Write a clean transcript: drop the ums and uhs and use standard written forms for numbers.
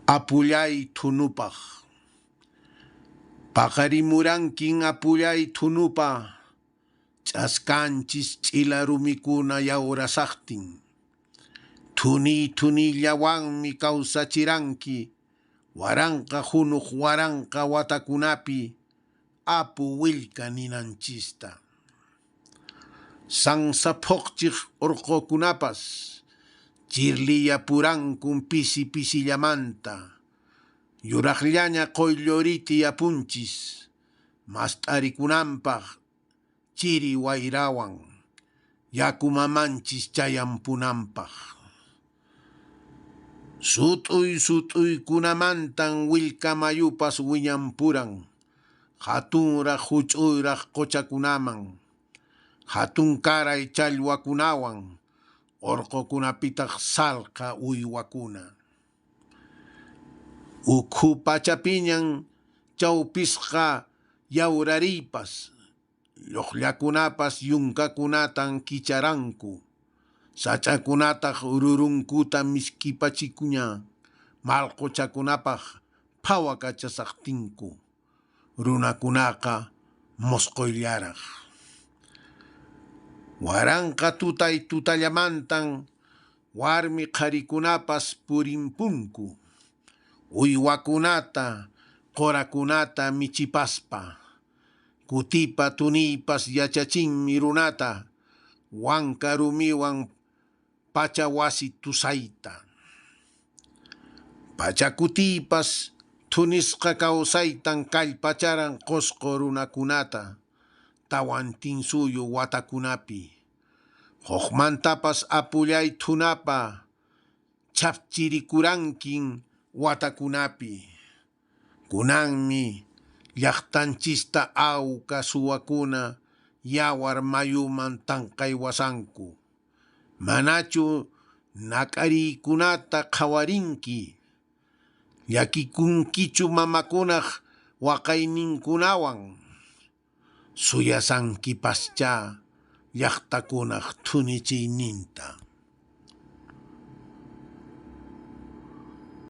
Apullay Thunupaq. Paqarimurankin apullay Thunupa, ch'askanchis ch'ila rumikuna yawrasaqtin. Thuniy thuniyllawanmi kawsachiranki 1000 hunuq 1000 watakunapi Apu Willka ninanchista. Sansa phoqchiq orqokunapas chirliyapurankun pisi pisillamanta, yuraqllaña Qoyllur Rit'i apunchis mast'arikunanpaq chiri wayrawan yaku mamanchis chayampunanpaq. Sut'uy sut'uykunamantan Willkamayupas wiñampuran hatunraq huch'uyraq qochakunaman, hatunkaray challwakunawan, orqokunapitaq salqa uywakuna. Ukhu pachapiñan chawpisqa yawrariypas, lloqllakunapas yunkakunatan kicharanku, sach'akunataq rurunkuta misk'ipachikuña mallquchakunapaq phawakachashaqtinku, runakunaqa mosqoyllaraq. 1000 tutay tutallamantan warmi qharikunapas purimpunku, uywakunata qorakunata michipaspa. Kutipa tuniypas yachachinmi runata wanka rumiwan pacha wasi tusayta. Pachakutiypas thunisqa kawsaytan kallpacharan Qosqo runakunata Tawantinsuyu watakunapi. Hukmantapas apullay Thunapa chhaphchirikurankin watakunapi. Kunanmi llaqtanchista awqa suwakuna yawar mayuman tanqaywashanku. Manachu nak'ariykunata qhawarinki? Llakikunkichu mamakunaq waqayninkunawan? Suyashankipaschá llaqtakunaq thunichiyninta.